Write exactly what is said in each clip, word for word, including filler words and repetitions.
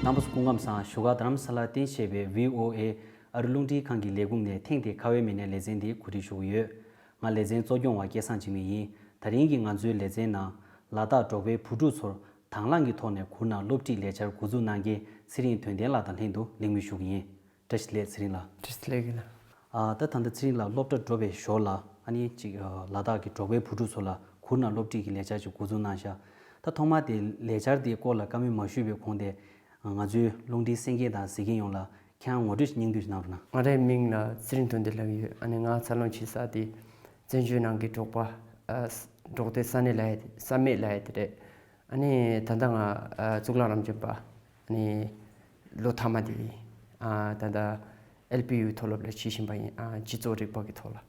རྣམ་པ་ཚོ་སྐུ་ཁམས་བཟང་། བཞུགས་སྒར་རྡ་རམ་ས་ལར་རྟེན་གཞི་བྱས་པའི་ཝི་ཨོ་ཨེ་ཨ་རི་རླུང་འཕྲིན་ཁང་གི་ལས་ཁུངས་ནས་ཐེངས་འདིའི་ཁ་བའི་མི་སྣའི་ལེ་ཚན་འདི་གོ་སྒྲིག་ཞུ་གི་ཡོད། ང་ལེ་ཚན་གཙོ་སྐྱོང་བ་སྐལ་བཟང་འཇིགས་མེད་ཡིན། དེ་རིང་གི་ང་ཚོའི་ལེ་ཚན་ནང་ལ་དྭགས་འབྲོག་པའི་བུ་ཕྲུག་ཚོར་དང་བླངས་ཀྱི་ཐོག་ནས་གུར་ནང་སློབ་ཁྲིད་ལས་འཆར་འགོ་འཛུགས་གནང་མཁན་ཚེ་རིང་དོན་ལྡན་ལགས་དང་ལྷན་དུ་གླེང་མོལ་ཞུ་གི་ཡིན། བཀྲ་ཤིས་བདེ་ལེགས་ཚེ་རིང་ལགས། བཀྲ་ཤིས་བདེ་ལེགས་ཡིན། ཨ་ད་ད་ལྟ་ཚེ་རིང་ལགས་སློབ་གྲྭ་འགྲོ་བའི་ཞོར་ལ་ཨ་ནི་ཅིག་ཨ་ལ་དྭགས་ཀྱི་འབྲོག་པའི་བུ་ཕྲུག་ཚོ་ལ་གུར་ནང་སློབ་ཁྲིད་ཀྱི་ལས་འཆར་ཅིག་འགོ་འཛུགས་གནང་ཤག་ད་ཐོག་མར་དེ་ལས་འཆར་དེའི་སྐོར་ལ་བཀའ་མོལ་མ་ཞུས་པའི་གོང་དེ་ང་ཚོའི་རླུང་འཕྲིན་གསན་མཁན་དང་གཟིགས་མཁན་ཡོངས་ལ་ཁྱེད་རང་ངོ་སྤྲོད་ཅིག་སྙིང་བསྡུས་ཤིག་གནང་རོགས་གནང་། ང་རའི་མིང་ལ་ཚེ་རིང་དོན་ལྡན་ལབ་ཀྱི་ཡོད། ཨ་ནི་ང་འཚར་ལོངས་བྱེད་ས་དེ་བཙན་བྱོལ་ནང་གི་འབྲོག་པ། ཨ་ས་འབྲོག་སྡེ་ས་གནས་ལབ་ཡ་དེ་ས་སྨད་ལབ་ཡ་དེ་རེད། ཨ་ནི་ད་ལྟ་ང་ཨ་གཙུག་ལག་རབ་འབྱམས་པ་ཨ་ནི་ལོ་མཐའ་མ་དེ་ཡིན། ཨ་ད་ལྟ་ཨེལ་པི་ཡུ་མཐོ་སློབ་ལ་བྱེད་བཞིན་པ་ཡིན། ཨ་སྤྱི་ཚོགས་རིག་པ་གི་ཐོག་ལ་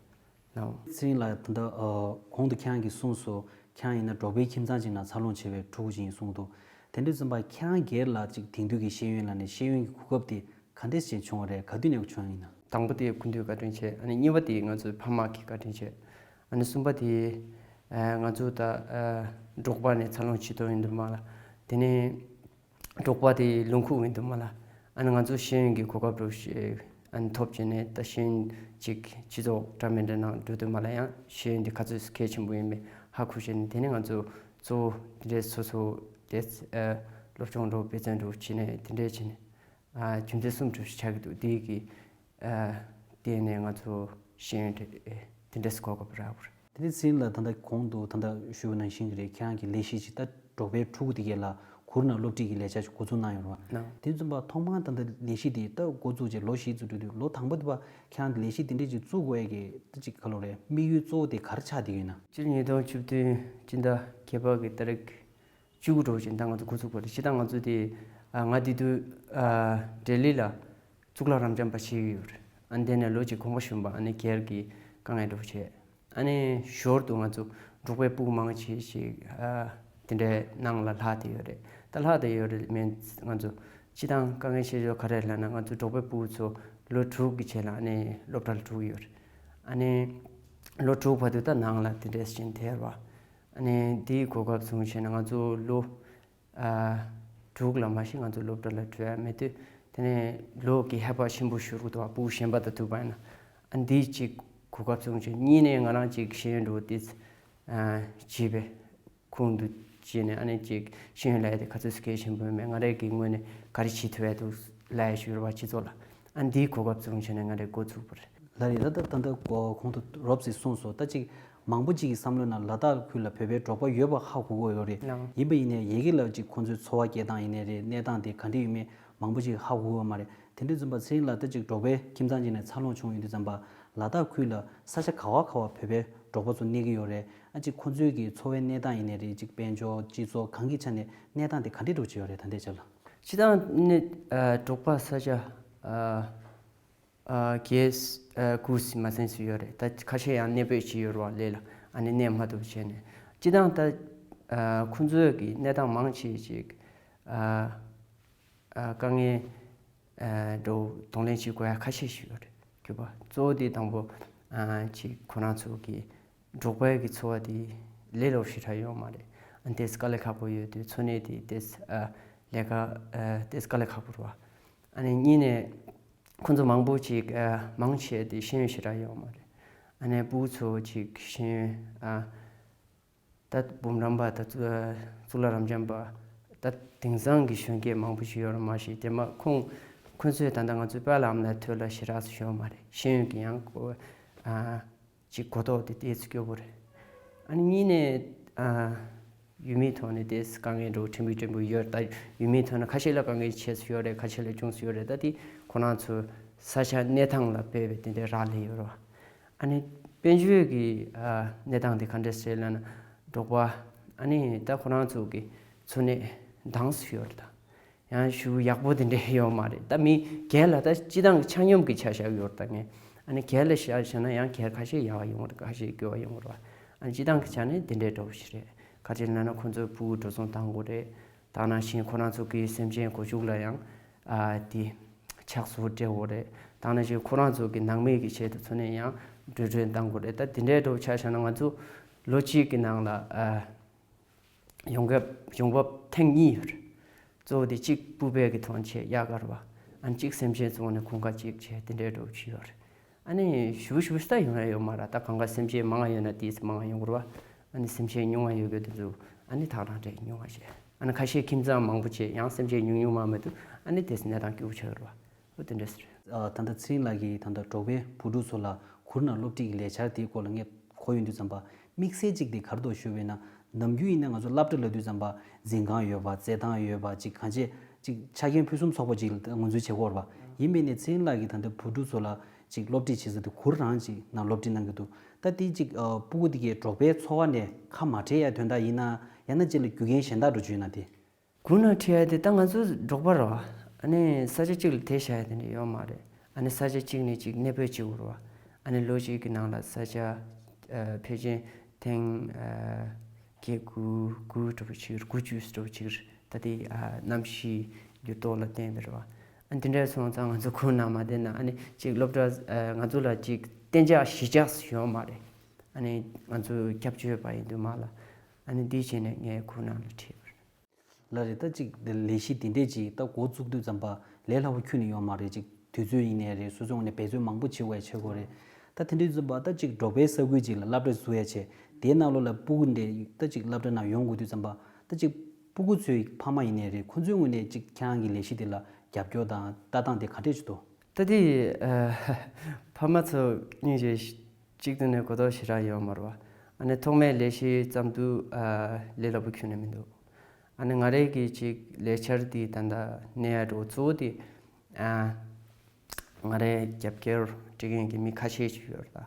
ནའོ། ཚེ་རིང་ལགས་ད་ལྟ་ཨ་གོང་དུ་ཁྱེད་རང་གིས་གསུངས་སོང་། ཁྱེད་རང་ཡིན་ན་འབྲོག་པའི་ཁྱིམ་ཚང་ཅིག་ནང་འཚར་ལོངས་བྱས་པའི་ཕྲུ་གུ་ཅིག་ཡིན་གསུངས་འདུག་དེ་འདྲ་ཙམ་པ་ཁྱེད་རང་སྒེར་ལ་ཅིག་དེང་དུས་ཀྱི་ཤེས་ཡོན་ལ་ནི་ཤེས་ཡོན་གྱི་གོ་སྐབས་དེ་ག་འདྲས་ཅིག་བྱུང་བ་རེད། ག་དུས་ནས་བྱུང་ཡིན་ན། དང་པོ་དེ་སྐུ་མདུན་བཀའ་དྲིན་ཆེ། ཨ་ནི་གཉིས་པ་དེ་ང་ཚོའི་ཕ་མ་གི་བཀའ་དྲིན་ཆེ། ཨ་ནི་གསུམ་པ་དེ་ཨ་ང་ཚོ་ད་ཨ་འབྲོག་པ་ནས་འཚར་ལོངས་བྱེད་དོན་ཡིན་འདུག་མ་ལ། དེ་ནས་འབྲོག་པ་དེ་ལུང་ཁུག་ཡིན་འདུག་མ་ལ། ཨ་ནི་ང་ཚོ་ཤེས་ཡོན་གྱི་གོ་སྐབས་རུ་ཞེས་ཨ་ནི་ཐོབ་བྱས་ནས་ད་ཤེས་ཡོན་ཅིག་སྤྱི་ཚོགས་འདྲ་མི་འདྲ་ནང་འགྲོ་དུས་མ་ལ་ཡང་ཤེས་ཡོན་དེ་ག་ཚོད་གལ་ཆེན་པོ་ཡིན་མིན་ཧ་གོ་བྱས་ནས། དེ་ནས་ང་ཚོ་གཙོ་བོ་དེ་འདྲའི་སོ་སོ་དེ་ཨ་སློབ་སྦྱོང་འགྲོ་དཔེ་མཛོད་འགྲོ་བྱས་ནས་དེ་འདྲའི་བྱས་ནས། ཨ་རྒྱུ་མཚན་གསུམ་འདྲ་ཞིག་ཆགས་ཀྱི་འདུག་དེ་གི་ཨ་བརྟེན་ནས་ང་ཚོ་ཤེས་ཡོན་དེ་དེ་འདྲས་གོ་སྐབས་རག་པ་རེད། དེ་ནས་ཚེ་རིང་ལགས་ད་ལྟ་གོང་དུ་ད་ལྟ་ཞུས་པ་ནང་བཞིན་གྱི་རེད། ཁྱེད་རང་གི་ལས་གཞི་ཅིག་ད་འབྲོག་པའི་ཕྲུ་གུ་དེ་གས་ལ་གུར་ནང་སློབ་ཁྲིད་ཀྱི་ལས་འཆར་ཞིག་འགོ་འཛུགས་གནང་ཡོད་རེད་བ། ནའོ། དེ་ཙམ་པ་ཐོག་མར་ད་ལྟ་ལས་གཞི་དེ་ད་འགོ་བཙུགས་རྗེས་ལོ་བཞི་ཙམ་འགྲོ་དུས་ལོ་དང་པོ་དེ་བ་ཁྱེད་རང་གི་ལས་གཞི་དེ་འདྲས་ཅིག་བཙུགས་དགོས་ཡས་ཀྱི་ད་ཅིག་ག་ལོ་རེད། དམིགས་ཡུལ་གཙོ་བོ་དེ་ག་རེ་ཆགས་བསྡད་ཡོད་ན། སྤྱིར་ཉིས་སྟོང་བཅུ་བདུན་སྤྱི་ཟླ་བརྒྱད་པ་གི་ཏ་རིག་བཅུ་དགུ་འགྲོ་བཞིན་ད་ང་ཚོ་འགོ་ཚུགས་པ་རེད། སྤྱིར་བཏང་ང་ཚོ་དེ་ཨ་ང་དེ་དུས་ཨ་ལྡི་ལི་ལ་གཙུག་ལག་རབ་འབྱམས་པ་བྱེད་ཀྱི་ཡོད་རེད། ཨ་ནི་དེ་ནས་ལོ་གཅིག་གོམ་པ་ཞུམ་པ། ཨ་ནི་སྒེར་གྱི་དཀའ་ངལ་འགྲོ་བྱས། ཨ་ནི་ཞོར་དུ་ང་ཚོ་འབྲོག་པའི་ཕྲུ་གུ་མང་ཆེ་ཞིག་ཨ་དེ་འདྲའི་ནང་ལ་ལྷག་བསྡད་ཡོད་རེད། ད་ལྷག་བསྡད་ཡོད་རེད་མིན་ང་ཚོ་སྤྱིར་བཏང་དཀའ་ངལ་ཆེ་ཤོས་ག་རེ་ལབ་ན། ང་ཚོ་འབྲོག་པའི་ཕྲུ་གུ་ཚོ་ལོ་དྲུག་གི་རྗེས་ལ་ཨ་ནི་སློབ་གྲྭ་ལ་འགྲོ་གི་ཡོད་རེད། ཨ་ནི་ལོ་དྲུག་བར་དུ་ད་ནང་ལ་དེ་འདྲས་ཞིག་དེར་བ། ཨ་ནི་དེའི་གོ་སྐབས་བཟུང་བྱས་ན་ང་ཚོ་ལོ་ཨ་དྲུག་ལ་མ་གཞི་ང་ཚོ་སློབ་གྲྭ་ལ་འགྲོ་ཡ་མེད་དུས། དེ་ནས་ལོ་གི་ཧེ་བག་ཆེན་པོ་ཤོར་གི་འདུག་ཕྲུ་གུ་གཞན་པ་དང་ཐུག་པ་ཡིན་ན། ཨ་འདིའི་གཅིག་གོ་སྐབས་བཟུང་བྱས་གཉིས་ནས་ང་རང་གཅིག་ཤེས་ཡོན་འགྲོ་དེ་ཨ་བྱས་པའི་ཁུངས་འདུག་བྱས་ནས། ཨ་ནི་གཅིག་ཤེས་ཡོན་ལབ་ཡ་དེ་ག་ཚོད་གལ་ཆེན་པོ་ཡིན་མིན། ང་རང་གི་ངོས་ནས་ག་རེ་བྱེད་ཐུབ་ཡ་འདུག་ལབ་ཡ་ཞུ་ར་བ་སྤྱི་ཚོགས་ལ། ཨ་འདིའི་གོ་སྐབས་བཟུང་བྱས་ནས་ང་རང་འགོ་ཚུགས་པ་རེད། ལགས་རེད། ད་ལྟ་ད་ལྟ་གོང་དུ་རོབ་ཙམ་གསུངས་སོང་། ད་ཅིག་མང་པོ་ཅིག་གི་བསམ་བློའི་ནང་ལ་དྭགས་ཁུལ་ལ་བོད་པའི་འབྲོག་པ་ཡོད་པ་ཧ་གོ་གི་ཡོད་རེད། ལགས། ཡིན་པ་ཡིན་ནའི་ཡ་གི་ལ་ཅིག་ཁོང་ཚོའི་འཚོ་བ་སྐྱེལ་སྟངས་ཡིན་ནའི་རེད། གནས་སྟངས་དེ་ག་འདྲ་ཡོད་མེད་མང་པོ་ཅིག་ཧ་གོ་གི་ཡོད་མ་རེད། དེ་འདྲ་ཙམ་པ་ཚེ་རིང་ལགས་ད་ཅིག་འབྲོག་པའི་ཁྱིམ་ཚང་ཅིག་ནས་འཚར་ལོངས་བྱུང་ཡོང་དུས་ཙམ་པ་ལ་དྭགས་ཁུལ་ལ་ས་ཆ་ག་བ་ག་བ་བོད་པའི་འབྲོག་པ་ཚོ་གནས་ཀྱི་ཡོད་རེད། ཨ་ཅིག་ཁོང་ཚོའི་གི་འཚོ་བའི་གནས་སྟངས་ཡིན་ནའི་རེད། ཅིག་དཔལ་འབྱོར་སྤྱི་ཚོགས་གང་གི་ཆ་ནས་གནས་སྟངས་དེ་ག་འདྲ་འདྲ་བོ་ཅིག་ཡོད་རེད་ད་ལྟའི་ཆ་ལ། སྤྱིར་བཏང་ནི་ཨ་འབྲོག་པ་ས་ཆ་ཨ་ཨ་བརྒྱད་ཨ་དགུ་ཙམ་མ་ཟིན་ཙམ་ཡོད་རེད། ད་ཁ་ཤས་ཡང་གནས་སྤོས་བྱས་ཡོད་རེད་བ། ལས་ལ་ཨ་ནི་གནས་མ་ཐུབ་བྱས་ནས། སྤྱིར་བཏང་ད་ཨ་ཁོང་ཚོའི་གི་གནས་སྟངས་མང་ཆེ་ཅིག་ཨ་ཨ་དཀའ་ངལ་ཨ་འགྲོ་གདོང་ལེན་བྱེད་དགོས་ཡ་ཁ་ཤས་ཤིག་ཡོད་རེད། གྱུར་པ་གཙོ་བོ་དེ་དང་པོ་ཨ་ཅིག་ཁོ་རང་ཚོ་གི་འབྲོག་པའི་གི་འཚོ་བ་དེ་ལས་སླ་ཞེ་དྲག་ཡོད་མ་རེད། ཨ་ནི་ཏོག་ཙམ་དཀའ་ལས་ཁག་པོ་ཡོད་དུས་འཚོ་གནས་དེ་ཏོག་ཙམ་ཨ་ལས་ཀ་ཨ་ཏོག་ཙམ་དཀའ་ལས་ཁག་པོ་རེད་བ། ཨ་ནི་གཉིས་ནས་ཁོང་ཚོ་མང་པོ་ཅིག་ཨ་མང་ཆེ་དེ་ཤེས་ཡོན་ཞེ་དྲག་ཡོད་མ་རེད། ཨ་ནི་ཕྲུ་གུ་ཚོ་ཅིག་ཤེས་ཡོན་ཨ་ད་འབུམ་རམས་པ་དང་གཙུག་ལག་རབ་འབྱམས་པ་ད་དེང་སང་གི་གཞོན་སྐྱེས་མང་པོ་ཞིག་ཡོད་རེད་མ་གཞི། དེ་མ་ཁོང་ཁོང་ཚོས་ད་ལྟ་ང་ཚོའི་པཱ་ལགས་ཨ་མ་ལགས་ཐོག་ལ་ཞེ་དྲག་ཞུ་ཡོད་མ་རེད། ཤེས་ཡོན་གྱི་ཡང་གོ་ཨ་ཅིག་གོ་རྟོགས་དེ་ཏོག་ཙམ་སྐྱོ་པོ་རེད། ཨ་ནི་གཉིས་ནས་ཨ་ཡུལ་མིའི་ཐོག་ནས་ཏོག་ཙམ་དཀའ་ངལ་འདྲ་བོ་ཕྲན་བུ་ཕྲན་བུ་ཡོད་རེད། ད་ཡུལ་མིའི་ཐོག་ན་ཁ་ཤས་ལ་དཀའ་ངལ་ཆེ་ཙམ་ཡོད་རེད། ཁ་ཤས་ལ་ཆུང་ཙམ་ཡོད་རེད། ད་དེ་ཁོ་རང་ཚོ་ས་ཆ་གནས་སྟངས་ལ་དཔག་པའི་དེ་འདྲའི་རག་ལས་ཡོད་རེད་བ། ཨ་ནི་དཔལ་འབྱོར་གྱི་ཨ་གནས་སྟངས་དེ་ག་འདྲས་རེད་ལབ་ན། འབྲོག་པ་ཨ་ནི་ད་ཁོ་རང་ཚོ་གི་འཚོ་གནས་འདང་ས་ཡོད་རེད། ད་ཡང་ཞུ་ཡག་པོ་དེ་འདྲས་ཡོད་མ་རེད། ད་མི་སྒེར་ལ་ད་སྤྱིར་བཏང་གི་ཆ་སྙོམས་ཀྱི་ཆ་བཞག་ཡོད་རེད། ད་ངས་ཨ་ནི་སྒེར་ལ་བཞག་བྱས་ན་ཡང་སྒེར་ཁ་ཤས་ཡག་ཡོང་རེད། ཁ་ཤས་སྐྱོ་བ་ཡོང་རེད་བ། ཨ་ནི་སྤྱིར་བཏང་གི་ཆ་ནས་དེ་འདྲས་འདྲ་བོ་ཞིག་རེད། ག་རེ་ལབ་ན་ཁོ་ཚོའི་ཕྲུ་གུ་འགྲོ་སོང་བཏང་དགོས་རེད། ད་ནང་བཞིན་ཁོ་རང་ཚོ་གི་སེམས་ཅན་སྒོ་ཕྱུགས་ལ་ཡང་ཨ་དེ་ཆགས་སོགས་སྤྲད་དགོས་རེད། ད་ནང་བཞིན་ཁོ་རང་ཚོ་གི་ནང་མི་གི་ཆེད་དུ་འཚོ་གནས་ཡང་འགྲོ་གྲོན་བཏང་དགོས་རེད། ད་དེ་འདྲའི་འགྲོ་ཆ་བཞག་ན་ང་ཚོ་ལོ་གཅིག་གི་ནང་ལ་ཨ་ཡོང་འབབ་ཡོང་འབབ་ཐེངས་གཉིས་ཡོད་རེད། གཙོ་བོ་དེ་གཅིག་སྤུ་བས་ཀྱི་ཐོག་ནས་བྱས་གཡག་གར་བ། ཨ་ནི་གཅིག་སེམས་ཅན་གཙོ་བོ་ནས་གོང་ཁ་གཅིག་བྱས་དེ་འདྲའི་འགྲོ་བཞིན་ཡོད་རེད། ཨ་ནི་ཞུ་ཞུ་ས་ཡོང་ཡ་ཡོད་མ་རེད། ད་གང་ག་སེམས་ཅན་མང་ཡོད་ན་དེས་མང་ཡོང་གི་རེད་བ། ཨ་ནི་སེམས་ཅན་ཉུང་བ་ཡོད་དགོས་དེ་ཚོ་ཨ་ནི་ཐག་རང་སྤྲད་ཉུང་བ་བྱས། ཨ་ནི་ཁ་ཤས་ཁྱིམ་ཚང་མང་པོ་བྱས་ཡང་སེམས་ཅན་ཉུང་ཉུང་མ་མེད་དུ་ཨ་ནི་དེས་གནས་སྟངས་སྐྱིད་པོ་ཆགས་ཡོད་རེད་བ། ཨོ་དེ་འདྲ་ཟེར། ཨ། ད་ལྟ་ཚེ་རིང་ལགས་ཀྱིས་ད་ལྟ་འབྲོག་པའི་བུ་ཕྲུག་ཚོ་ལ་གུར་ནང་སློབ་ཁྲིད་ཀྱི་ལས་འཆར་དེའི་སྐོར་ལ་ངས་གོ་ཡོང་དུས་ཙམ་པ། དམིགས་བསལ་གཅིག་དེ་ག་རེ་འདུག་ཞུས་པ་ཡིན་ན། ནམ་རྒྱུན་ཡིན་ན་ང་ཚོ་སློབ་གྲྭ་ལབ་དུས་ཙམ་པ་འཛིན་ཁང་ཡོད་པ། རྩེད་ཐང་ཡོད་པ། གཅིག་གང་བྱས་གཅིག་ཆ་རྐྱེན་ཕུན་སུམ་ཚོགས་པ་ཅིག་ངོས་འཛིན་བྱེད་ཀྱི་ཡོད་རེད་པ། ཡིན་པས་ནས་ཚེ་རིང་ལགས་ཀྱིས་ད་ལྟ་བུ་ཕྲུག་ཚོ་ལ་གཅིག་སློབ་ཁྲིད་བྱེད་ས་དེ་གུར་རང་གཅིག་ནང་སློབ་ཁྲིད་གནང་གི་འདུག་ད་དེ་གཅིག་ཨ། སྤུ་གུ་དེ་གའི་འབྲོག་པའི་འཚོ་བ་ནས་ཁ་མ་བྲལ་ཡ་དོན་དག་ཡིན་ན། ཡང་ན་གཅིག་ལ་རྒྱུ་རྐྱེན་གཞན་དག་འགྲོ་རྒྱུ་ཡིན་ན་དེ། གུར་ནང་ཁྲིད་ཡ་དེ་ད་ང་ཚོ་འབྲོག་པ་རེད་བ། ཨ་ནི་ས་ཆ་གཅིག་ལ་བསྡད་བཞག་ཡ་དེ་འདྲ་ཡོད་མ་རེད། ཨ་ནི་ས་ཆ་གཅིག་ནས་གཅིག་གནས་སྤོས་བྱེད་དགོས་རེད་བ། ཨ་ནི་ལོ་གཅིག་གི་ནང་ལ་ས་ཆ་ཨ། ཕལ་ཆེར་ཐེངས་ཨ། བརྒྱད་དགུ་དགུ་འདྲ་པོ་ཅིག་དགུ་བཅུ་འདྲ་པོ་ཅིག་ད་དེ་ཨ། གནམ་གཤིས་འགྱུར་ལྡོག་ལ་བརྟེན་པ་རེད་བ། ཨ་ནི་དེ་འདྲ་སོང་ཙང་ང་ཚོ་གུར་ནང་མ་བསྡད་ན་ཨ་ནི་གཅིག་སློབ་གྲྭ་ཨ། ང་ཚོ་ལ་གཅིག་གཏན་འཇགས་གཞིས་ཆགས་སུ་ཡོད་མ་རེད། ཨ་ནི་ང་ཚོ་སྐྱབས་བཅོལ་བ་ཡིན་དུས་མ་ལ། ཨ་ནི་འདི་བྱས་ནས་ངས་གུར་ནང་ལ་ཁྲིད་པ་རེད། ལགས་རེད། ད་གཅིག་ལས་གཞི་འདི་འདྲས་ཅིག་ད་འགོ་བཙུགས་དུས་ཙམ་པ་ལས་སླ་པོ་ཁྱོན་ནས་ཡོད་མ་རེད། ཅིག་དུས་ཚོད་ཡིན་ནའི་རེད། སོ་སོའི་ངོས་ནས་འབད་བརྩོན་མང་པོ་བྱེད་དགོས་ཡ་ཆགས་ཀྱི་ཡོད་རེད། ད་དེ་འདྲའི་ཙམ་པ་ད་གཅིག་འབྲོག་པའི་ས་ཁུལ་ཅིག་ལ་སློབ་གྲྭ་བཟོ་ཡ་བྱས། དེའི་ནང་ལོགས་ལ་སྤུ་གུ་འདྲས་ད་གཅིག་སློབ་གྲྭ་ནང་ཡོང་དགོས་དུས་ཙམ་པ། ད་གཅིག་སྤུ་གུ་ཚོའི་ཕ་མ་ཡིན་ནའི་རེད། ཁོང་ཚོའི་ངོས་ནས་གཅིག་ཁྱེད་རང་གི་ལས་གཞི་འདི་ལ་རྒྱབ་སྐྱོར་དང་ལྟ་སྟངས་དེ་ག་འདྲས་ཅིག་འདུག་ད་དེ་ཨ། ཕ་མ་ཚོ་སྙིང་རྗེ། གཅིག་ཏུ་ནས་གོ་རྟོགས་ཞེ་དྲག་ཡོད་མ་རེད་བ། ཨ་ནི་ཐོག་མའི་ལས་གཞི་བརྩམས་དུས་ཨ། ལས་སླ་པོ་ཁྱོན་ནས་མི་འདུག་ཨ་ནི་ང་རའི་གི་ཅིག་ལས་འཆར་དེ་ད་ལྟ་གནས་ཡ་འགྲོ་གཙོ་བོ་དེ་ཨ། ང་རའི་རྒྱབ་སྐྱོར་སྤྲད་མཁན་གྱི་མི་ཁ་ཤས་ཅིག་ཡོད་རེད། ད་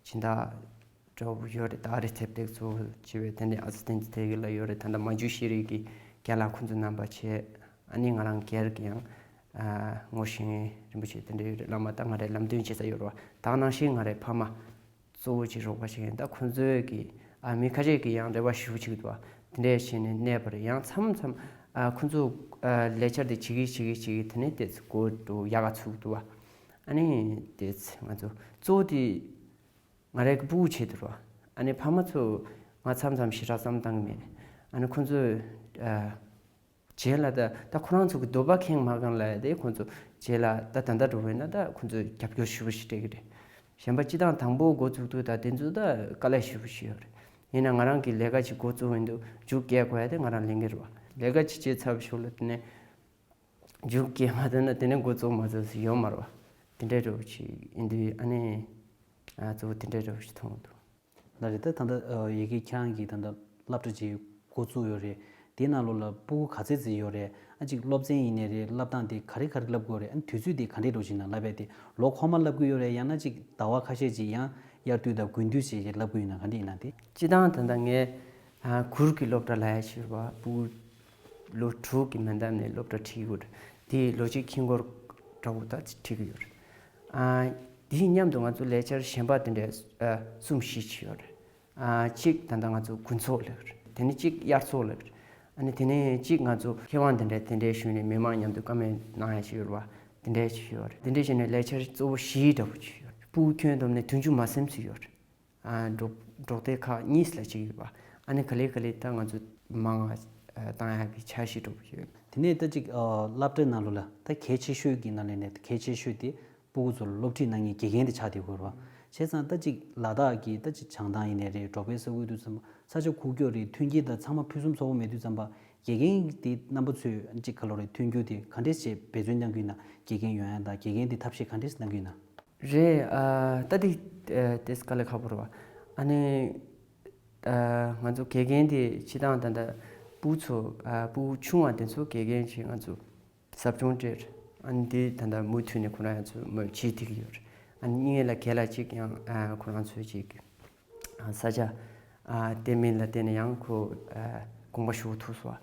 སྦྱིན་བདག་འདྲ་བོ་ཡོད་རེད། ད་རེ་ཐེབས་ཏེག་གཙོ་བོ་བྱས་པའི་དེ་ནས་ཨ་ཙི་བསྟན་འཛིན་དེ་གི་ལ་ཡོད་རེད། ད་ལྟ་མ་འཇུ་ཤེས་རིག་གི་རྒན་ལགས་ཁོང་ཚོ་རྣམ་པ་བྱས། ཨ་ནི་ང་རང་སྒེར་གྱི་ཡང་ཨ། ངོར་ཤེས་ཡོན་རིན་པོ་ཆེ་དེ་འདྲ་ཡོད་རེད། བླ་མ་ད་ང་རའི་ལམ་སྟོན་བྱེད་ས་ཡོད་རེད་བ། ད་ནང་བཞིན་ང་རའི་ཕ་མ་གཙོ་བོ་ཅིག་རོགས་པ་བྱེད་མཁན་ད་ཁོང་ཚོའི་གི་ཨ། མི་ཁ་ཤས་ཀྱི་ཡང་རེ་བ་ཞུ་བྱེད་ཀྱི་འདུག་བ། དེ་འདྲས་བྱས་ནས་གནས་པ་རེད། ཡང་མཚམས་མཚམས་ཨ། ཁོང་ཚོ་ཨ། ལས་འཆར་དེ་བྱེད་ཀྱི་བྱེད་ཀྱི་བྱེད་ཀྱི་དེ་ནས་དེ་ཚོ་སྒོ་འགྲོ་ཡག་ག་ཚུགས་འདུག་བ། ཨ་ནི་དེ་ཚོ་ང་ཚོ་གཙོ་བོ་དེ་ང་རའི་གི་སྤུ་གུ་ཆེད་དུ་རེད་བ། ཨ་ནི་ཕ་མ་ཚོ་ང་མཚམས་མཚམས་ཞེ་དྲག་བསམ་བཏང་གི་མེད། ཨ་ནི་ཁོང་ཚོས་ཨ། རྗེས་ལ་ད་ད་ཁོ་རང་ཚོ་གི་འདོད་པ་ཁེངས་མ་ཁེངས་ལ་ཡ་དེ་ཁོང་ཚོ་རྗེས་ལ་ད་ད་ལྟ་འགྲོ་བས་ན་ད་ཁོང་ཚོས་རྒྱབ་སྐྱོར་ཞུ་བ་ཞིག་སྤྲད་ཀྱི་རེད། གཞན་པ་སྤྱི་བཏང་དང་པོ་འགོ་བཙུགས་དུས་ད་དེ་ཚོ་ད་དཀའ་ལས་ཞུ་བ་ཞིག་ཡོད་རེད། ཡིན་ན་ང་རང་གི་ལས་ཀ་ཅིག་འགོ་བཙུགས་ཡིན་དུས་མཇུག་སྐྱེལ་དགོས་ཡ་དེ་ང་རང་ལས་འགན་རེད་བ། ལས་ཀ་ཅིག་བྱས་ཚར་བའི་ཤུགས་ལ་དེ་ནས་མཇུག་སྐྱེལ་མ་ཐུབ་ན་དེ་ནས་འགོ་བཙུགས་མ་ཐུབ་ཟེར་ཡོད་མ་རེད་བ། དེ་འདྲའི་འགྲོ་བ་ཅིག་ཡིན་དུས་ཨ་ནི་ཨ་གཙོ་བོ་དེ་འདྲའི་འགྲོ་བ་ཞིག་མཐོང་འདུག་ལགས་རེད། ད་ད་ལྟ་ཡ་གི་ཁྱེད་རང་གིས་ད་ལྟ་སློབ་གྲྭ་ཅིག་འགོ་བཙུགས་ཡོད་རེད། དེའི་ནང་ལོགས་ལ་སྤུ་གུ་ག་ཚད་ཙམ་ཡོད་རེད། ཨ་ཅིག་སློབ་ཚན་ཡིན་ནའི་རེད། བསླབ་སྟངས་དེ་ག་རེ་ག་རེ་བསླབ་དགོས་རེད། ཨ་དུས་ཚོད་དེ་ག་འདྲས་འགྲོ་བཞིན་ན་བསླབ་ཡ་དེ་ལོ་འཁོར་མ་བསླབ་ཀྱི་ཡོད་རེད། ཡང་ན་ཅིག་ཟླ་བ་ཁ་ཤས་ཅིག་ཡང་དབྱར་དུས་དང་དགུན་དུས་ཅིག་བསླབ་ཀྱི་ཡོད་ན་ག་འདྲས་ཡིན་ན་དེ། སྤྱི་བཏང་ད་ལྟ་ངས་ཨ་གུར་གྱི་སློབ་གྲྭ་ལབ་ཡ་ཞིག་ཡོད་པ། སྤུ་གུ་ལོ་དྲུག་གི་མན་ཐབས་ནས་སློབ་གྲྭ་ཁྲིད་ཀྱི་ཡོད་རེད། དེ་ལོ་གཅིག་ཁྱིམ་སྐོར་འདྲ་བོ་ད་ཁྲིད་ཀྱི་ཡོད་རེད། ཨ་དེའི་མཉམ་དུ་ང་ཚོ་ལས་འཆར་གཞན་པ་དེ་འདྲ་ཨ་གསུམ་བཞི་ཅིག་ཡོད་རེད། ཨ་གཅིག་ད་ལྟ་ང་ཚོ་དགུན་ཚོགས་ལབ་རེད། དེ་ནས་གཅིག་དབྱར་ཚོགས་ལབ་རེད། ཨ་ནི་དེ་ནས་གཅིག་ང་ཚོ་མཁས་དབང་དེ་འདྲ་དེ་འདྲའི་ཞུས་ནས་མི་མང་མཉམ་དུ་བཀའ་མོལ་གནང་ཡ་ཞིག་ཡོད་རེད་བ། དེ་འདྲའི་ཞིག་ཡོད་རེད། དེ་འདྲའི་བྱས་ནས་ལས་འཆར་གཙོ་བོ་བཞི་འདྲ་བོ་ཅིག་ཡོད་རེད། སྤུ་གུ་ཁྱོན་བསྡོམས་ནས་བདུན་ཅུ་མ་ཟིན་ཙམ་ཡོད་རེད། ཨ་འབྲོག་འབྲོག་སྡེ་ཁག་གཉིས་ལ་གཅིག་ཡོད་པ། ཨ་ནི་ག་ལེ་ག་ལེ་ད་ང་ཚོ་མང་བ་བཏང་ཡག་གི་འཆར་གཞི་འདྲ་བོ་ཡོད། དེ་ནས་ད་ཅིག་ཨ་སློབ་གྲྭའི་ནང་ལོགས་ལ་ད་གལ་ཆེ་ཤོས་ཀྱི་ནང་ལས་ནས་གལ་ཆེ་ཤོས་དེ་སྤུ་གུ་ཚོར་སློབ་ཁྲིད་གནང་མཁན་དགེ་རྒན་དེ་ཆགས་བསྡད་ཡོད་རེད་བ། བྱས་ཙང་ད་ཅིག་ལ་དྭགས་ཀྱི་ད་ཅིག་བྱང་ཐང་ཡིན་ནའི་རེད། འབྲོག་པའི་ས་ཁུལ་དུ་ཙམ་ས་ཆ་ཁུག་ཀྱོག་རེད། མཐུན་རྐྱེན་དང་ཚང་མ་ཕུན་སུམ་ཚོགས་པོ་མེད་དུས་ཙམ་པ། དགེ་རྒན་དེ་རྣམ་པ་ཚོས་ཅིག་ག་ལོ་རེད། མཐུན་འགྱུར་དེ་ག་འདྲས་བྱས་འབད་བརྩོན་གནང་གི་ཡོད་ན། དགེ་རྒན་ཡོང་ཡ་དང་དགེ་རྒན་དེ་ཐབས་ཤེས་ག་འདྲས་གནང་གི་ཡོད་ན། རེད། ཨ་ད་དེ་ཨ་དེ་དཀའ་ལས་ཁག་པོ་རེད་བ། ཨ་ནི་ཨ་ང་ཚོ་དགེ་རྒན་དེ་སྤྱི་བཏང་ད་ལྟ་སྤུ་གུ་ཚོ་ཨ་སྤུ་གུ་ཆུང་བ་དེ་ཚོ་དགེ་རྒན་ཅིག་ང་ཚོ་ཟབ་སྦྱོང་སྤྲད། ཨ་ནི་དེ་ད་ལྟ་མུ་མཐུད་ནས་ཁོ་རང་ཡང་ཚོ་མོས་བྱེད་ཐུབ་ཀྱི་ཡོད་རེད། ཨ་ནི་གཉིས་ལ་གལ་ལ་ཅིག་ཡང་ཨ་ཁོ་རང་ཚོས་ཅིག་ས་ཆ་ཨ་བརྟན་མིན་ལ་བརྟེན་ནས་ཡང་ཁོ་ཨ་དགོངས་པ་ཞུ་ཐུབ་སོང་།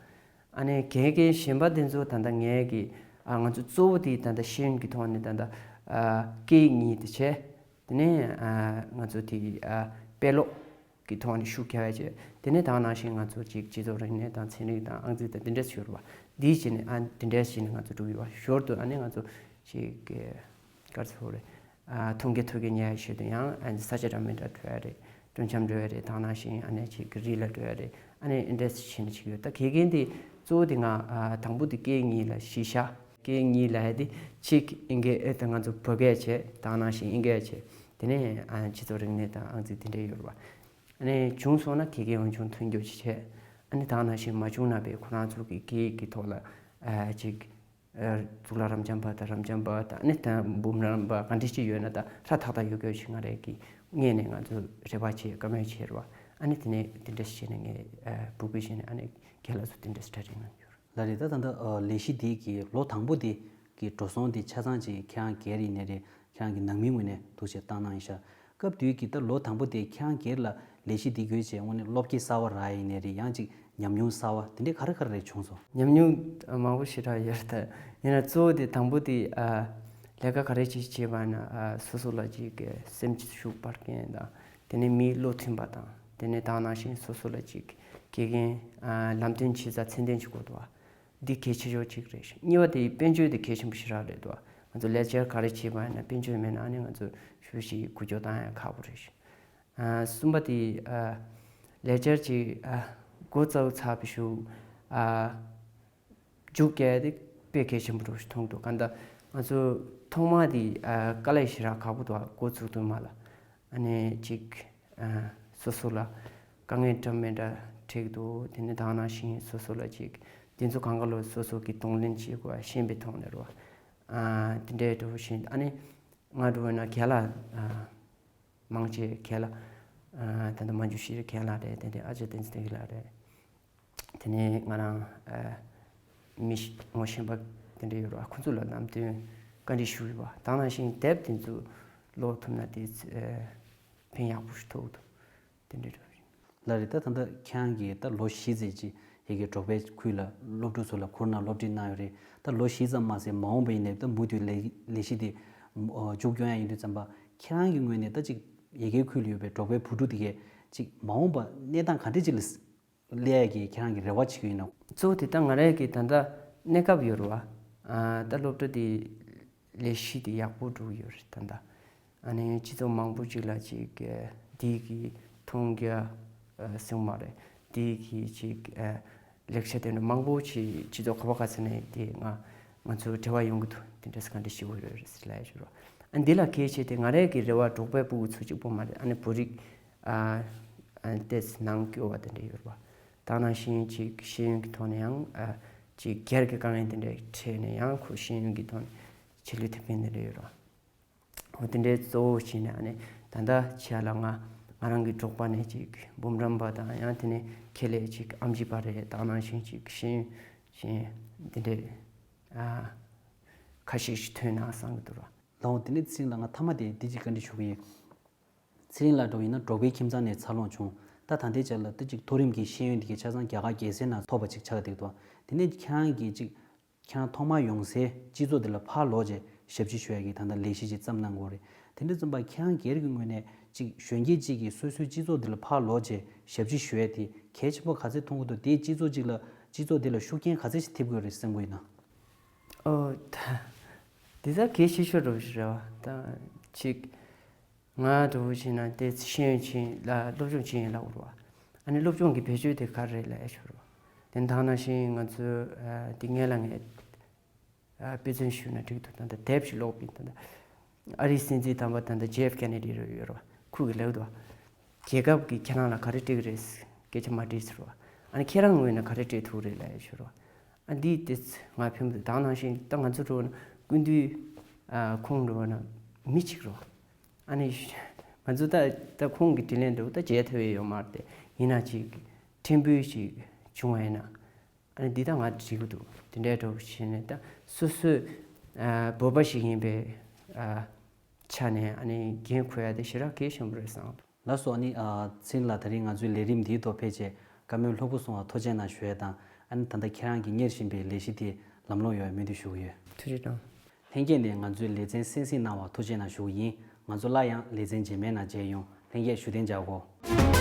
ཨ་ནི་དགེ་རྒན་གཞན་པ་དེ་ཚོ་ད་ལྟ་ངས་ཀྱི་ཨ་ང་ཚོ་གཙོ་བོ་དེ་ད་ལྟ་ཤེས་ཡོན་གྱི་ཐོག་ནས་ད་ལྟ་ཨ་སྐད་གཉིས་དེ་བྱས། དེ་ནས་ཨ་ང་ཚོ་དེ་ཨ་དཔེ་ཀློག་གི་ཐོག་ནས་ཤུགས་རྒྱག་ཡ་བྱས། དེ་ནས་ད་ག་ནང་བཞིན་ང་ཚོ་ཅིག་སྤྱི་ཚོགས་རིག་གནས་དང་ཚན་རིག་དང་ཨང་རྩིས་དང་དེ་འདྲས་ཞུ་རུ་བ། འདིའི་བྱས་ནས་ཨ་དེ་འདྲས་བྱས་ནས་ང་ཚོ་འགྲོ་གི་ཡོད་པ། ཞོར་དུ་ཨ་ནི་ང་ཚོ་ཅིག་ག་རེ་ཟེར་དགོས་རེད། ཨ་མཐོང་རྒྱ་ཐོས་རྒྱ་ཉར་ཡ་ཆེད་དུ་ཡང་ཨ་ནི་ས་ཆ་འདྲ་མི་འདྲ་འགྲོ་ཡ་རེད། སྤྲོ་འཆམ་འགྲོ་ཡ་རེད། ད་ག་ནང་བཞིན་ཨ་ནི་ཅིག་གི་རི་ལ་འགྲོ་ཡ་རེད། ཨ་ནི་ཨེ་འདྲས་བྱས་ནས་ཅིག་ཡོད། ད་དགེ་རྒན་དེ་ གཙོ་བོ་དེ་ང་ཨ་དང་པོ་དེ་སྐད་གཉིས་ལ་གཞི་བཞག་སྐད་གཉིས་ལ་ཡ་དེ་གཅིག་ཨིན་སྐད་ཨེ་ད་ང་ཚོ་བོད་སྐད་བྱས། ད་ནང་བཞིན་ཨིན་སྐད་བྱས། དེ་ནས་ཨ་སྤྱི་ཚོགས་རིག་གནས་དང་ཨང་རྩིས་དེ་འདྲས་ཡོད་རེད་བ། ཨ་ནི་བྱུང་སོང་ན་དགེ་རྒན་འོས་སྦྱོང་ཐོན་རྒྱུ་ཅིག་བྱས། ཨ་ནི་ད་ནང་བཞིན་མ་བྱུང་ན་པའི་ཁོ་རང་ཚོ་གི་སྐད་ཡིག་གི་ཐོག་ལ་ཨ་ཅིག་ཨ་གཙུག་ལག་རབ་འབྱམས་པ་དང་རབ་འབྱམས་པ་དང་ཨ་ནི་ད་འབུམ་རམས་པ་ག་འདྲ་ཅིག་ཡོད་ན་ད་ཧྲ་ཐག་ཐག་ཡོད་དགོས་ཞེས་ང་རང་གི་ངོས་ནས་ང་ཚོ་རེ་བ་བྱས་བཀའ་མོལ་བྱས་རེད་བ། ཨ་ནི་དེ་ནས་དེ་འདྲ་ཞིག་བྱས་ནས་ངས་ཨ་འབོད་སྐུལ་བྱས་ནས་ཨ་ནི་རྒན་ལགས་ཚོ་དེ་འདྲ་ཞིག་གྲ་སྒྲིག་གནང་ཡོད་རེད། ལགས་རེད། ད་ད་ལྟ་ཨ་ལས་གཞི་འདི་གི་ལོ་དང་པོ་འདི་གི་འགྲོ་སོང་འདི་ཆ་ཚང་ཅིག་ཁྱེད་རང་སྒེར་ཡིན་ནའི་རེད། ཁྱེད་རང་གི་ནང་མིའི་ངོས་ནས་འདུག་བྱས་བཏང་གནང་ཡིན་ཤག་སྐབས་དུས་ཀྱི་ད་ལོ་དང་པོ་དེ་ཁྱེད་རང་སྒེར་ལ་ལས་གཞི་འདི་བརྒྱུད་བྱས་དངོས་གནས་བློ་སྐྱེད་གསར་བ་རག་ཡིན་ནའི་རེད། ཡང་ཅིག་ཉམས་མྱོང་གསར་བ་དེ་འདྲའི་ག་རེ་ག་རེ་རེད་བྱུང་སོང་། ཉམས་མྱོང་མང་པོ་ཞེ་དྲག་ཡོད་རེད། ད་ཡིན་ན་གཙོ་བོ་དེ་དང་པོ་དེ་ཨ་ལས་ཀ་ག་རེ་ཅིག་བྱེད་པ་ན་ཨ་སོ་སོ་ལ་ཅིག་སེམས་ཤུགས་སྤར་མཁན་དང་དེ་ནས་མིའི་བློ་མཐུན་པ་དང་དེ་ནས་ད་ནང་བཞིན་སོ་སོ་ལ་ཅིག་དགེ་རྒན་ཨ་ལམ་སྟོན་བྱེད་ས་ཚད་ལྡན་ཅིག་དགོས་འདུག་བ། འདི་གལ་ཆེ་ཤོས་གཅིག་རེད། གཉིས་པ་དེ་དཔལ་འབྱོར་དེ་གལ་ཆེན་པོ་ཞེ་དྲག་རེད་འདུག་ང་ཚོ་ལས་འཆར་ག་རེ་བྱེད་པ་ཡིན་ན་དཔལ་འབྱོར་མེད་ན་ཨ་ནི་ང་ཚོ་ཞུ་ཞིག་འགུལ་སྐྱོད་བཏང་ཡ་ཁག་པོ་རེད། ཨ་གསུམ་པ་དེ་ཨ་ལས་འཆར་གཅིག་ཨ་འགོ་བཙུགས་ཚར་བའི་གཞུག་ཨ་མཇུག་རྒྱག་ཡ་དེ་དཔེ་གལ་ཆེན་པོ་རུ་མཐོང་འདུག་གང་ལྟར་ང་ཚོ་ཐོག་མ་དེ་ཨ་དཀའ་ལས་ཞེ་དྲག་ཁག་པོ་འདུག་འགོ་བཙུགས་དུས་མ་ལ། ཨ་ནི་ཅིག་ཨ་སོ་སོ་ལ་དཀའ་ངལ་འདྲ་མི་འདྲ་འཕྲད་ཀྱི་འདུག་དེ་ནི་ད་ག་ནང་བཞིན་སོ་སོ་ལ་ཅིག་དེ་ཚོ་གང་ག་ལོ་སོ་སོ་གི་གདོང་ལེན་བྱེད་དགོས་ཤེས་པའི་ཐོག་ནས་རོ། ཨ་དེ་འདྲའི་འགྲོ་བཞིན་ཨ་ནི་ང་འགྲོ་བས་ན་རྒན་ལགས་ཨ་མང་ཆེ་རྒན་ལགས་ཨ་ད་ལྟ་མ་འཇུ་ཤེས་རིག་རྒན་ལགས་རེད། དེ་འདྲའི་ཨ་ཅག་བསྟན་འཛིན་བདེ་སྐྱིད་ལགས་རེད། དེ་ནས་ང་རང་ཨ་མི་ངོ་ཤེས་པ་དེ་འདྲ་ཡོད་རེད་བ། ཁོང་ཚོ་ལ་ལམ་སྟོན་བཀའ་འདྲི་ཞུས་ཡོད་བ། ད་ག་ནང་བཞིན་དེབ་དེ་ཚོ་ཀློག་ཐུབ་ན་དེ་ཨ་ཕན་ཡག་པོ་ཞིག་ཐོགས་འདུག་དེ་འདྲ་རེད། ལགས་རེད། ད་ད་ལྟ་ཁྱེད་རང་གིས་ད་ལོ་བཞི་ཙམ་ཅིག་ཡ་གི་འབྲོག་པའི་ཁུལ་ལ་སློབ་ཕྲུག་ཚོ་ལ་ཁུར་ནང་སློབ་ཁྲིད་གནང་ཡོད་རེད། ད་ལོ་བཞི་ཙམ་མ་ཟད་མ་འོངས་པ་ཡིན་ནའི་ད་མུ་མཐུད་ལས་ལས་གཞི་དེ་མཇུག་སྐྱོང་ཡ་ཡིན་དུས་ཙམ་པ་ཁྱེད་རང་གི་ངོས་ནས་ད་ཅིག་ཡ་གི་ཁུལ་ལ་ཡོད་པའི་འབྲོག་པའི་བུ་ཕྲུག་དེ་གས་ཅིག་མ་འོངས་པ་གནས་སྟངས་ག་འདྲ་ཅིག་ལ་སླེབས་ཡ་གི་ཁྱེད་རང་གི་རེ་བ་བྱེད་ཀྱི་ཡོད་ན། གཙོ་བོ་དེ་ད་ང་རང་གི་ད་ལྟ་གནས་སྐབས་ཡོད་རེད་བ། ཨ་ད་སློབ་གྲྭ་དེ་ལས་གཞི་དེ་ཡག་པོ་འགྲོ་གི་ཡོད་རེད། ད་ལྟ་ཨ་ནི་སྤྱི་ཚོགས་མང་པོ་ཅིག་ལ་ཅིག་ཨ་འདི་གི་མཐོང་རྒྱ་ཨ་སྲུང་མ་རེད། འདི་གི་ཅིག་ཨ་ལེགས་ཆ་དེ་འདྲ་མང་པོ་ཅིག་སྤྱི་ཚོགས་ག་བ་ག་ས་ནས་དེ་ང་ང་ཚོ་འབྲེལ་བ་ཡོང་གི་འདུག་དེ་འདྲ་ས་ག་འདྲ་ཞིག་ཡོད་རེད་ཟེར་ལབ་ཡ་ཞུ་རོགས། ཨ་འདི་ལ་གལ་ཆེ་དེ་ང་རང་གི་རེ་བ་འབྲོག་པའི་ཕྲུ་གུ་ཚོ་གཅིག་པོ་མ་རེད། ཨ་ནི་བོད་རིགས་ཨ་ཨ་ཏེས་ནང་སྐྱོ་བ་དེ་འདྲ་ཡོད་རེད་བ། ད་ནང་བཞིན་ཅིག་ཤེས་ཡོན་གྱི་ཐོག་ནས་ཡང་ཨ་ཅིག་སྒེར་གྱི་དཀའ་ངལ་དེ་འདྲ་འཕྲད་ནས་ཡང་ཁོ་ཤེས་ཡོན་གྱི་ཐོག་ནས་ཆེད་ལས་ཐུབ་མཁན་དེ་འདྲ་ཡོད་རེད་བ། འོ་དེ་འདྲའི་གཙོ་བོ་བྱས་ནས་ཨ་ནི་ད་ལྟ་ཆེ་ལ་ང་ང་རང་གི་འབྲོག་པ་ནས་ཅིག་འབུམ་རམས་པ་དང་ཡང་དེ་ནས་ཁེ་ལས་ཅིག་ཨེམ་ཆི་པ་རེད། ད་ནང་བཞིན་ཅིག་ཤེས་ཡོན་ཅན་དེ་འདྲའི་ཨ་ཁ་ཤས་ཤིག་ཐོན་ན་བསམ་གྱི་འདུག་ར། ལའོ་དེ་ནས་ཚེ་རིང་ལགས་ང་མཐའ་མ་དེ་འདི་ཅིག་བཀའ་འདྲི་ཞུ་གི་ཡིན། ཚེ་རིང་ལགས་འགྲོ་ཡིན་ན་འབྲོག་པའི་ཁྱིམ་ཚང་ནས་འཚར་ལོངས་བྱུང་། ད་ད་ལྟའི་ཆ་ལ་ད་ཅིག་མཐོ་རིམ་གྱི་ཤེས་ཡོན་འདི་གའི་ཆ་ཚང་རྒྱ་གར་རྒྱལ་སའི་ནང་ཐོབ་པ་ཅིག་ཆགས་བསྡད་འདུག་དེ་ནས་ཁྱེད་རང་གིས་ཅིག་ཁྱེད་རང་ཐོག་མར་ཡོང་སའི་སྤྱི་ཚོགས་འདི་ལ་ཕར་ལོག་རྗེས་ཞབས་ཕྱི་ཞུ་ཡ་གི་ད་ལྟ་ལས་གཞི་ཅིག་བརྩམས་གནང་དགོས་རེད། དེ་འདྲ་ཙམ་པ་ཁྱེད་རང་སྒེར་གྱི་ངོས་ནས་ཅིག་གཞོན་སྐྱེས་ཅིག་གིས་སོ་སོའི་སྤྱི་ཚོགས་འདི་ལ་ཕར་ལོག་རྗེས་ཞབས་ཕྱི་ཞུ་ཡ་དེ་གལ་ཆེན་པོ་ག་ཚད་མཐོང་གི་འདུག་དེས་སྤྱི་ཚོགས་ཅིག་ལ་སྤྱི་ཚོགས་འདི་ལ་ཤུགས་རྐྱེན་ག་ཚད་ཞིག་ཐེབས་དགོས་རེད་བསམ་གྱི་ཡོད་ན། ཨོ་ད་འདི་ད་གལ་ཆེ་ཤོས་རེད་བ་ད་ཅིག་ང་འདྲ་བོ་བྱས་ན་དེ་ཤེས་ཡོན་ཅན་ལ་སློབ་སྦྱོང་བྱེད་ཡིན་ལབ་རོ། ཨ་ནི་སློབ་སྦྱོང་གི་བེད་སྤྱོད་དེ་ག་རེ་རེད་ལབ་ཡ་ཞུ་རོ། དེ་ད་ནང་བཞིན་ང་ཚོས་ཨ་དེ་སྔོན་ལ་ངས་ཨ་དཔེ་མཚོན་ཞུས་ན་འགྲིག་འདུག་ད་ལྟ་དེབ་ཞིག་ཀློག་པ་ཡིན། ད་ལྟ་ཨ་རིའི་སྲིད་འཛིན་དམ་པ་ད་ལྟ་ཇེ་ཨེཕ་ཀེ་ནེ་ཌི་རེད་ཡོད་རོ། ཁོ་གིས་ལབ་འདུག་རྒྱལ་ཁབ་ཀྱིས་ཁྱེད་རང་ལ་ག་རེ་སྤྲད་ཀྱི་རེད། སྐད་ཆ་མ་དྲིས་ཟེར་རོ། ཨ་ནི་ཁྱེད་རང་ངོས་ནས་ག་རེ་སྤྲད་ཐུབ་རེད་ལབ་ཡ་ཞུ་རོ། ཨ་འདི་དེ་ང་ཕན་པ་ད་ནང་བཞིན་ད་ང་ཚོ་འགྲོ་ན་སྐུ་མདུན་ཨ་ཁོང་འགྲོ་ན་མི་གཅིག་རོ། ཨ་ནི་ང་ཚོ་ད་ད་ཁོང་གི་དྲིན་ལན་འདྲ་བོ་ད་འཇལ་ཐུབ་ཡས་ཡོད་མ་རེད་དེ། ཡིན་ན་ཅིག་ཕྲན་བུ་ཞིག་བྱུང་བ་ཡིན་ན་ཨ་ནི་འདི་ད་ང་འགྲིག་གི་འདུག་དེ་འདྲའི་འདྲ་བོ་བྱས་ནས་ད་སོ་སོའི་ཨ་བོད་པ་ཞིག་ཡིན་པའི་ཨ་ཆ་ནས་ཨ་ནི་འགན་འཁུར་ཡ་དེ་ཞེ་དྲག་གལ་ཆེན་པོ་རེད་བསམ། ལགས་སོ། ཨ་ནི་ཨ་ཚེ་རིང་ལགས་ད་རིང་ང་ཚོའི་ལས་རིམ་འདིའི་ཐོག་ཕེབས་བྱས་བཀའ་མོལ་ལྷུག་པོ་གསུངས་པ་ཐུགས་རྗེ་གནང་ཞུ་ཡས་དང་། ཨ་ནི་ད་ལྟ་ཁྱེད་རང་གིས་གཉེར་བཞིན་པའི་ལས་གཞི་དེ་ལམ་ལྷོང་ཡོང་བའི་སྨོན་འདུན་ཞུ་གི་ཡོད། ཐུགས་རྗེ་གནང་། ལྷན་རྒྱས་ནས་ང་ཚོའི་ལེ་ཚན་གསན་གཟིགས་གནང་བར་ཐུགས་རྗེ་གནང་ཞུ་གི་ཡིན། ང་ཚོ་སླར་ཡང་ལེ་ཚན་རྗེས་མའི་ནང་མཇལ་ཡོང་། ལྷན་རྒྱས་བཞུགས་གདན་འཇགས་དགོས།